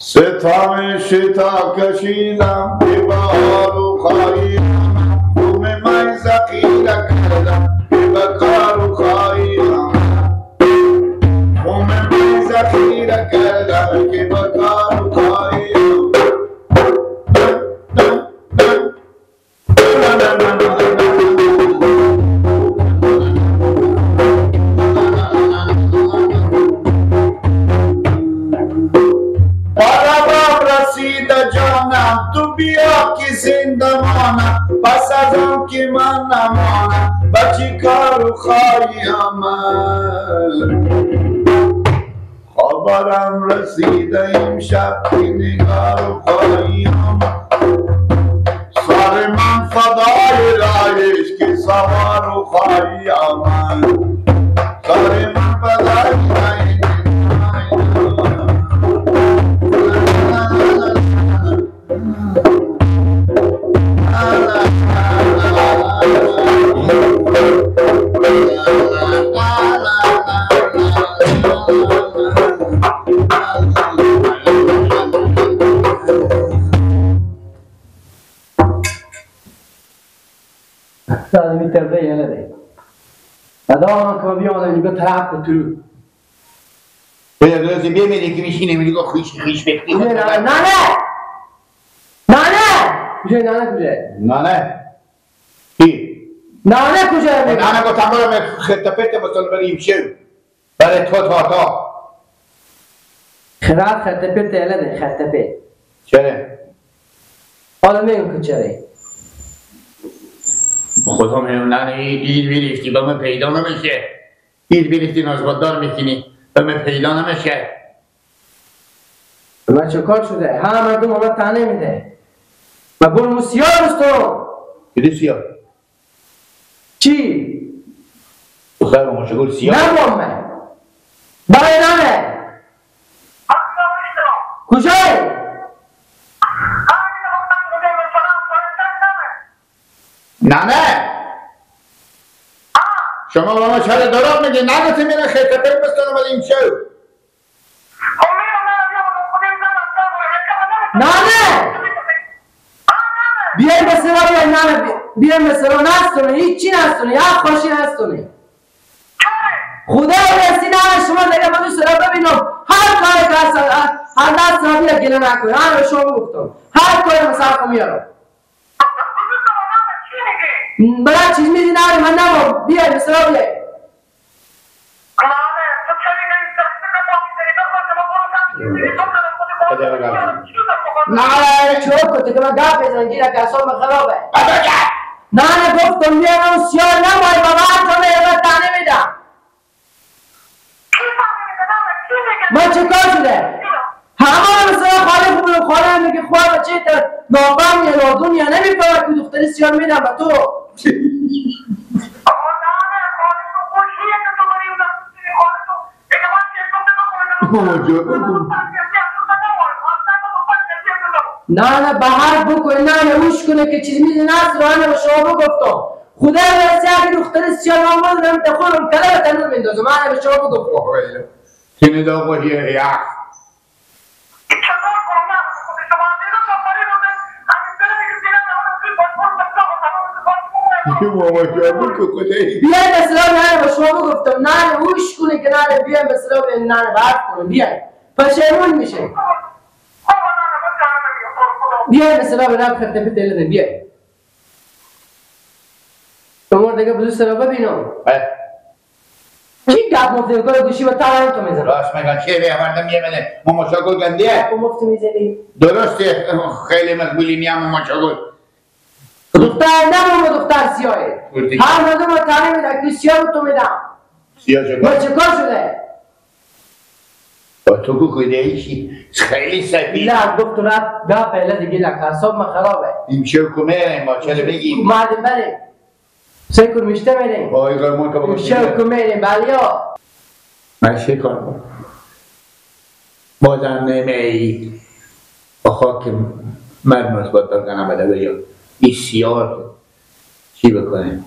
ستم شتا کشیدم به بهار و خواهی آمد، خم می ذخیره کردم به بکار و خواهی آمد، خم می ذخیره کردم که بکار و خواهی آمد. تو بیا که زنده مانم، پس از آن که من نمانم به چی کار و خواهی آمد. خبرم رسیده امشب که نگار و خواهی آمد، سر من فدای رایش که سوار و خواهی آمد، سر من فدای رایش. ادام که بیام نگاه طرف تو به می‌بینی که میشینه میگه خویش خویش بختی. نه نه نه نه کجا نه کجا نه نه کی نه نه کجا نه نه گفتم برم خط پت مثلا بریم شو برای تو تا تا خراب خط پت اله خط پت چرا حالا میگم که چرا خدا میگم نه ایر بیرفتی با من پیدا نمیشه، ایر بیرفتی نازباددار میکنی با من پیدا نمیشه. من چه کار شده؟ همه مردم آمد تنه میده و برو سیاه رستم. کدی سیاه؟ چی؟ دختر با مشغول سیاه؟ نه با من برای نمه کجایی؟ نه نه شما با ما چرا دروغ میگی؟ نگفتی میره خیطه پی بستن اومدیم شو. نه نه بیایم به سرا، بیایم نه بیایم به سرا. نستونه هیچی نستونه، یک خوشی نستونه. خدا رسی نه شما دیگه من سرا ببینم هر کاری که هست هر دست را بیا گله نکنه. هر به شما گفتم هر کاری مثلا میارم برای چیز میدی نه من نمام. بیای به سرا بیای. نه چرا کتی که من گپ بزنم گیره که اصلا خرابه. نه نه گفتم بیایم اون سیاه نمای بابا تو نه تنه میدم. من چه کار شده؟ همه مثلا خاله خوبه خاله میگه خواه بچه تا نافهم یا نادون یا نمیفهمد که دختری سیاه میدم به تو. نه نه به هر بکنه نه نه اوش کنه که چیز میده نه سرانه به شما بگفتم. خدا رسی اگه دختری سیاه نامدونم تا خودم کله به تنور میندازم. من به شما بگفتم. تینه داغ یخ بیاین به سرا نه به شما بگفتم. نه اوش کنه که نه بیاین به سرا بیاین نه برف کنه بیاین پشیمون میشه. بیاین به سرا به رب خرده پت بیاین شما دیگه بزرگ سرا ببینم. کی گپ مفتی میکنه گوشی با ترم تو میزنه. راست میگن چه به مردم یه منه ماما شاگل گندیه. گپ مفتی میزنی؟ درسته خیلی مقبولی نیم ماما شاگل. دختر نه ماما دختر سیاهه. هر مردم رو تنه میدن که سیاه تو میدم. سیاه چه کار؟ چه کار شده؟ با تو که خداییشی خیلی سفید. نه گفت رفت گپ اله دیگه لکه حساب من خرابه. امشب کمه ما چرا بگیم؟ مردم بریم. سه کن میشته میریم. وای قرمان که بگم. امشب کمه بلیا. من چه کار کنم؟ بازم نمی با خاک مرد مثبت دارن بده بیا. این سیار چی بکنه؟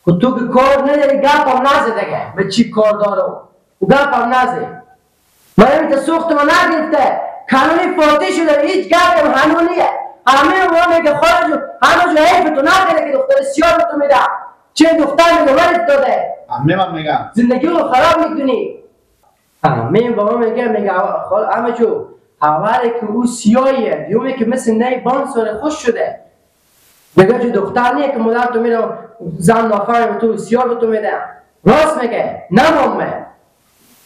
خب تو که کار نداری گپم نزه دیگه. به چی کار دارم؟ گپم نزه. من این سوخت من نگرفته کانونی فوتی شده، هیچ گپ هنونیه. همه ما میگه خارج همه جو حیف تو نکرده که دختر سیاه به تو میده. چه دختر میگه ولت داده. همه من میگم زندگی رو خراب میکنی. همه بابا میگه همه جو اوله که او سیاهیه، دیومه که مثل نی بان سر خوش شده. میگه جو دختر نیه که مادر تو میره زن نافرم تو سیاه به تو میده. راست میگه نمامه.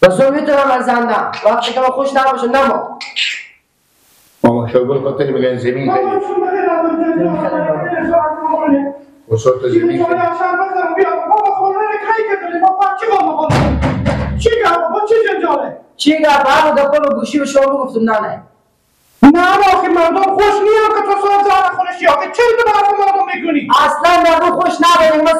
بس میتونم من زندم وقتی که من خوش نباشه نمام. ماما شاگل خاطر میگن زمین خیلی وسط زمین خیلی چی گفت؟ بابا گپا به گوشی به شما بگفتم نه نه آخه مردم خوش نیان که تو صاحب زن خونشی آخه چرا تو به حرف مردم میکنی؟ اصلا مردم خوش نبودیم. ما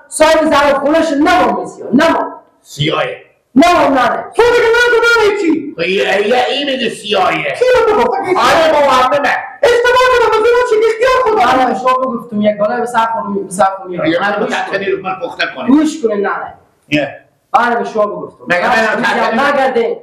صاحب زن خونش نمام سیاه نمام سیاهه نمام نه تو دیگه من تو من چی؟ یه این میگه سیاهه کی رو تو گفت؟ آره با همه من اشتباه کردم به چی اختیار خدا. من شما بگفتم یک بالای به سر خونم به سر خونم میگه من تحت رو من پخته کنی گوش کنین نه آره به شما بگفتم مگه من نگردین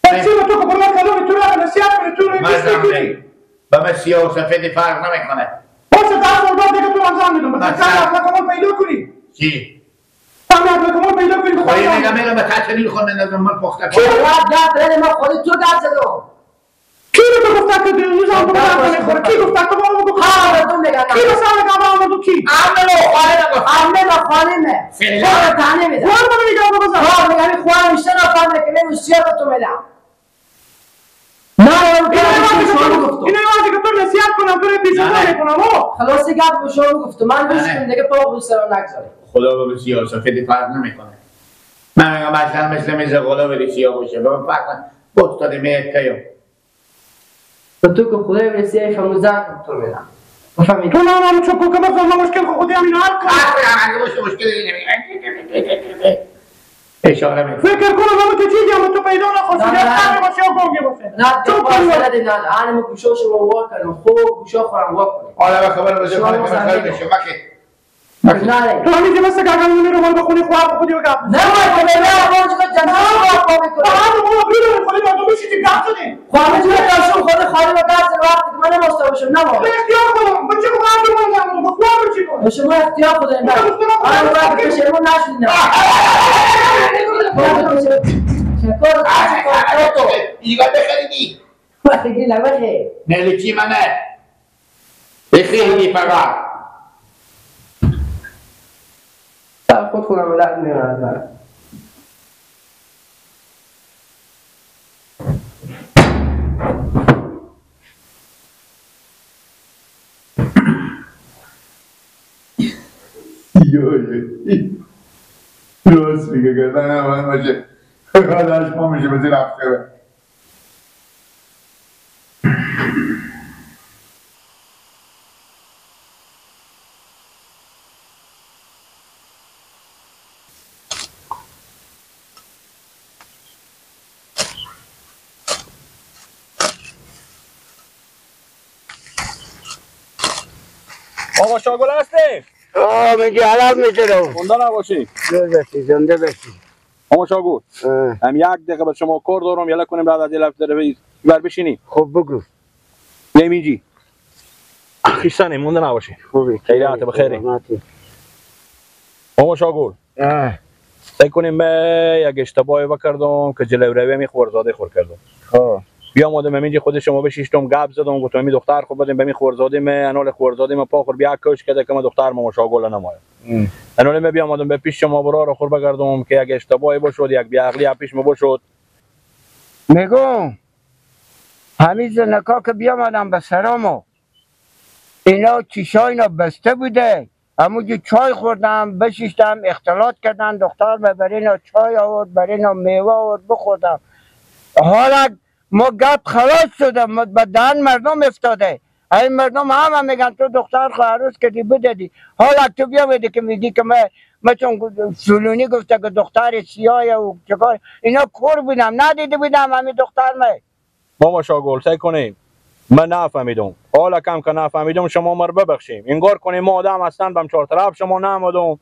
بچه تو که برای کلام تو رو نصیحت کنی تو رو گوش میکنی. با من سیاه و سفید فرق نمیکنه. باشه 10 سال بعد دیگه تو هم زن میدم. مثلا اخلاقمون پیدا کنی. چی؟ هم اخلاقمون پیدا کنی. خواهی میگم میرم به تحت نیل خون بندازم من پخته کنم. گپ ما خودی تو گپ زدم. کی رو تو گفته که دیروز هم تو برای کی گفته تو بابا بگو؟ ها مردم میگن. کی به سر قبر آمد کی؟ عمه و خاله نگفت. عمه و خاله خواهر تنه میدم. خواهر من میگم بابا. ها میگم خواهر میشه نفهمه که من سیاه به تو میدم. نه اینه وقتی که تو نصیحت کنم تو رو بیزار میکنم. خلاص گپ به شما گفتم من گوش کن دیگه پا به سر نگذاری. خدا به سیاه سفید فرق نمیکنه. من میگم اصلا مثل میز غلا بری سیاه باشه به من فرق نمیکنه. استاد میکایم به تو که خدای به سیاه فموزن تو میدم. بفهمید تو نه من چوکو که مثلا مشکل خودی هم اینو حل کن. مشکل اشاره میکنم. فکر کنم اما که چیزی هم تو پیدا نخواست یا قهر باشه یا گنگه باشه. نه تو نه نه انا گوشاشو وا کردم خوب گوشا خورم وا کنم. حالا خبر باشه خانه خیلی میشه مکه. نه تو همینجا مثل گرگان میرو مال بخونی خواهر خودی و گپ. نه ما نه ما چه جناب وا میکنم. آها ما بیرون خودی مردم میشی گپ زدیم. خواهر جو داشتم خود خالی و گپ زدم وقتی که من نماشته باشم نه ما. اختیار کنم بچه کو من من خواهر چی کنم. شما اختیار خود نه. آره وقتی که شما نشدین. ایگار بخریدی وقتی لوخه ملکی منه بخریدی فقط خود خودم لحن میرم. راست میگه گردن من باشه خواهدش ما میشه به زیر افکره. آقا شاگل هستی؟ آه میگه حلال میشدم. زنده نباشی. زنده باشی. آقا شاگل هم یک دقیقه به شما کار دارم یلا کنیم بعد از یه لفظ بر بشینی. خب بگو. نمیجی. خیسانه مونده نباشی. خوبی. خیرات بخیری. آقا شاگل. سعی کنیم یک اشتباهی بکردم که جلو روی می خورزاده خور کردم. خب بیام آدم اینجا خود شما بشیشتم گپ زدم گفتم می دختر خوب بدیم به می خورزاده می انال خورزاده می پا خور بیا کش کده که ما دختر ما شاگل نمایم. انال می بیام آدم به پیش شما برا رو خور بگردم که یک اشتباهی بشد یک بیعقلی پیش ما بشد. میگم همین زنکا که بیام آدم به سرامو اینا چیشا اینا بسته بوده همونجا چای خوردم بشیشتم اختلاط کردن دختر برای اینا چای آورد برای اینا میوه آورد بخوردم. حالا ما گپ خلاص شده به دهن مردم افتاده. این مردم همه میگن تو دختر خو عروس کردی بدادی. حالا تو بیا بده که میگی که من چون فلونی گفته که دختر سیاه و چکار اینا کور بودم ندیده بودم همین دختر من. بابا شاگل سعی کنیم من نفهمیدم حالا کم که نفهمیدم شما مر ببخشیم انگار کنیم ما آدم اصلا بم چهار طرف شما نامدم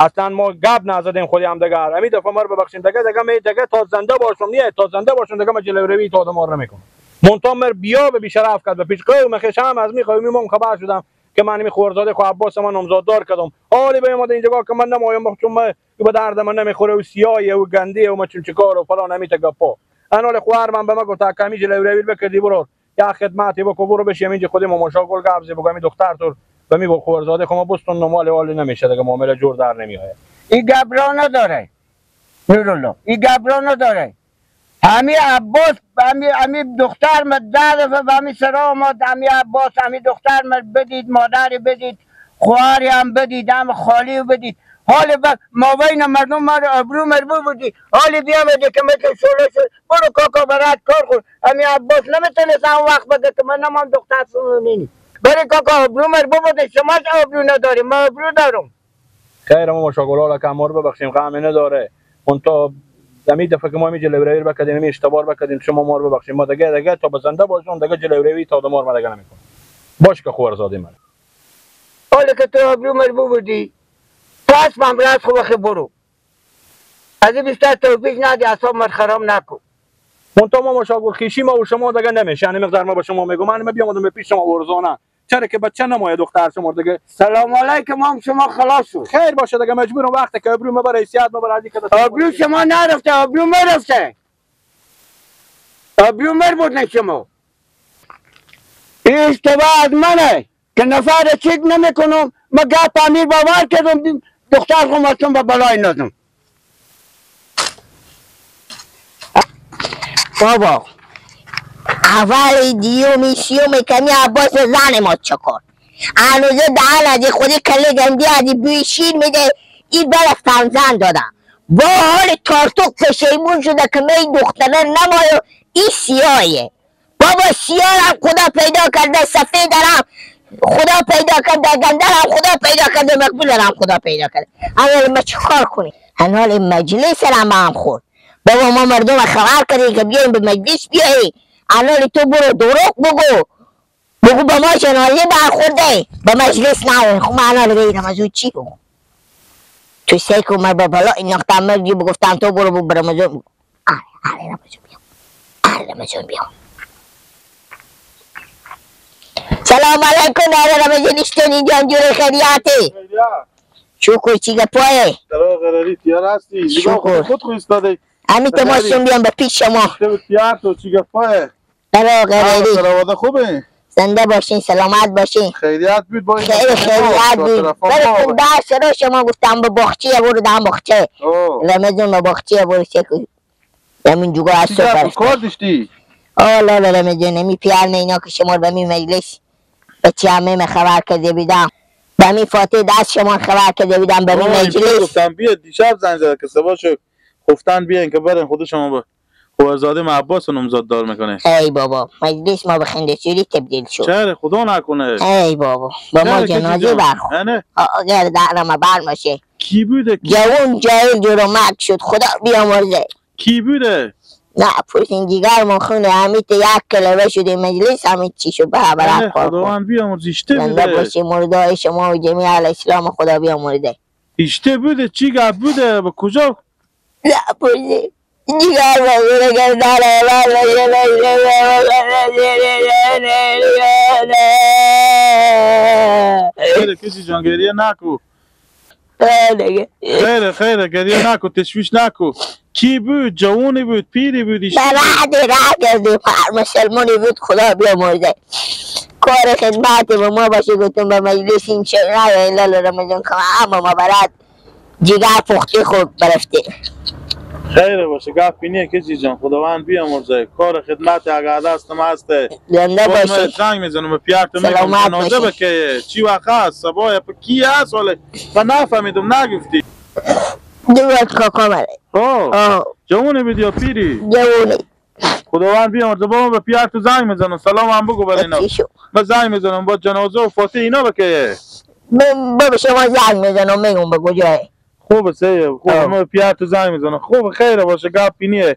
اصلا ما گپ نزدیم خودی هم دگر همین دفعه مر ببخشیم دیگه دیگه می دیگه تا زنده باشم نیه تا زنده باشم دیگه من جلو روی تا آدم رو نمیکنم. منتها مر بیا به بیشرف کرد به پیش قوم خش هم از می قومی من خبر شدم که من می خورزاده خو عباس من نامزاددار کردم. حالی به اومده اینجا که من نمایم چون من به درد من نمیخوره و سیاه و گنده و ما چون چیکار و فلان همیت گپا. انال خواهر من به من گفت کمی جلوی بکردی برو یا خدمتی بکو برو بشیم اینجا خودم مشاغل قبض بگم دختر تو به می خورزاده خو ما بستون نمال حال نمیشه دیگه معامله جور در نمیآید. این گبرا نداره نورالله، این گبرا نداره. همی عباس همی دختر ما ده دفعه همی سرا آمد، همی عباس همی دختر ما بدید، مادری بدید، خواهری هم بدید، هم خالی بدید. حال ما بین مردم ما ابرو مربو بودی، حال بیامده که مثل شوله شد برو کاکا برات کار خور. همی عباس نمیتونست هم وقت بده که من نمام دختر سونینی. برای کاکا ابرو مربو بوده، شما ابرو نداری، ما ابرو دارم. خیر ما مشاغل که ما رو ببخشیم غم نداره. اون تا دفعه که ما می جلوی بکدیم می اشتباه بکدیم شما ما رو ببخشیم. ما دیگه تا بزنده باشون دیگه جلوی تا دمار ما دیگه نمیکنه. باش که خورزاده من. حالا که تو ابرو مربو بودی پس من برات خو بخی برو. از این بیشتر توفیق ندی، اعصاب من خراب نکن. منتها ما مشاغل خیشی ما و شما دیگه نمیشه. یعنی مقدار ما به شما میگم من بیام به پیش شما ورزانه. چرا که بچه نمایه دختر شما دیگه. سلام علیکم هم شما خلاص شد. خیر باشه دیگه مجبورم وقتی که ابرو مبر حیثیت مبر از که ابرو شما نرفته، ابرو مرفته، ابرو مر بود شما. این اشتباه از منه که نفر چیک نمیکنم. ما گپ امیر باور کردم دختر خو به بلای ندم. بابا اول دیومی سیومی کمی عباس زن ما چکار هنوزه دهن از خودی کله گندی از بوی شیر میده. این بر فرزند دادم با حال تارتوک پشیمون شده که می دختره نمایو. این سیاهیه بابا، سیاه هم خدا پیدا کرده، سفید هم خدا پیدا کرده، گنده هم خدا پیدا کرده، مقبول هم خدا پیدا کرده. اول ما چیکار کنیم؟ هنوز مجلس هم خورد بابا. ما مردم خبر کردیم که بیایم به مجلس بیایی. الان تو برو دروغ بگو بگو به ما جنازه برخورده به مجلس نه. خب من الان بگیرم از اون چی بگو؟ تو سیکو من با بالا این نقطه مرگی بگفتم تو برو بگو برم از اون. آره رمضان بیام، آره رمضان بیام. سلام علیکم. آره رمضان اشتون اینجا جور خیریاتی شکر. چی گپایه؟ قراری تیار هستی؟ شکر خود خو ایستاده همین تماشون بیام به پیش شما. تو چی گپایه؟ قراری خوبه؟ زنده باشین، سلامت باشین. خیریت بود با خیلی خیریت بود. براتون درس رو شما گفتم به باغچه برو دم باغچه. رمضان به باغچه برو چه همین جوگا از صبح کار داشتی؟ آه لا لا رمضان می پیرم اینا که شما به می مجلس بچه همه خبر کرده بیدم. به می فاتح دست شما خبر کرده بیدم به می مجلس. گفتم بیا دیشب زنگ زد که صبح شو گفتن بیاین که برن خود شما با خورزاده عباس نامزاد دار میکنه. ای بابا مجلس ما به خنده‌سوری تبدیل شد. چرا خدا نکنه. ای بابا با ما جنازه برخورد. اگر در ما برماشه. کی بوده؟ جوون جاهل جرمک شد خدا بیامرزه. کی بوده؟ نه پرسین جیگر ما خونه همیت یک کلمه شده مجلس همین چی شد به خبر کار. خداوند بیامرزه اشته بوده. زنده باشه مردای شما و جمیع اهل اسلام خدا بیامرزه. اشته بوده چی گپ بوده به کجا؟ نه پرسین جیگر خیره کسی جان گریه نکو. خیره خیره گریه نکو، تشویش نکو. کی بود؟ جوانی بود؟ پیری بود؟ رعد رعد هر مسلمانی بود خدا بیامرزه. کار خدمت به ما باشه گفتم به مجلس این شد نه لالا رمضان اما ما برد جیگر پخته خود برفته. خیره باشه گپ اینیه کسی جان خداوند بیامرزه. کار خدمت اگر دست ما هسته زنده باشه. زنگ میزنم به پیارت میگم جنازه بکیه چی وقت هست صبح کی هست ولی من نفهمیدم نگفتی. دوست کاکا مره. آه جوونه بود یا پیری؟ جوونه. خداوند بیامرزه. بابا به پیارت زنگ میزنم سلام هم بگو برای اینا. من زنگ میزنم با جنازه و فاتحه اینا بکیه. بابا شما زنگ میزنم میگم به کجاه. خوب سه خوب ما پیار تو زنگ میزنه. خوب خیره باشه گپ اینیه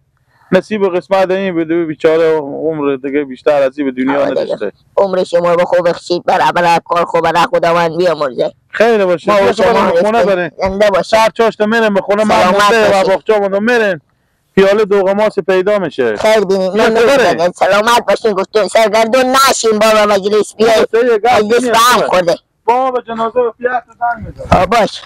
نصیب قسمت این بده بیچاره عمر دیگه بیشتر از این به دنیا نداشته. عمر شما رو خوب بخشید برابر کار خوب برای خداوند بیامرزه. خیره باشه ما شما خونه برین. زنده باشه. سر چاشت میریم به خونه من مونده و باغچه مونده میریم پیاله دوغماس پیدا میشه. خیر بینید من سلامت باشین گفتون سرگردون نشین بابا مجلس بیای مجلس به هم خورده بابا جنازه به پیاده زنگ میزنه. باش.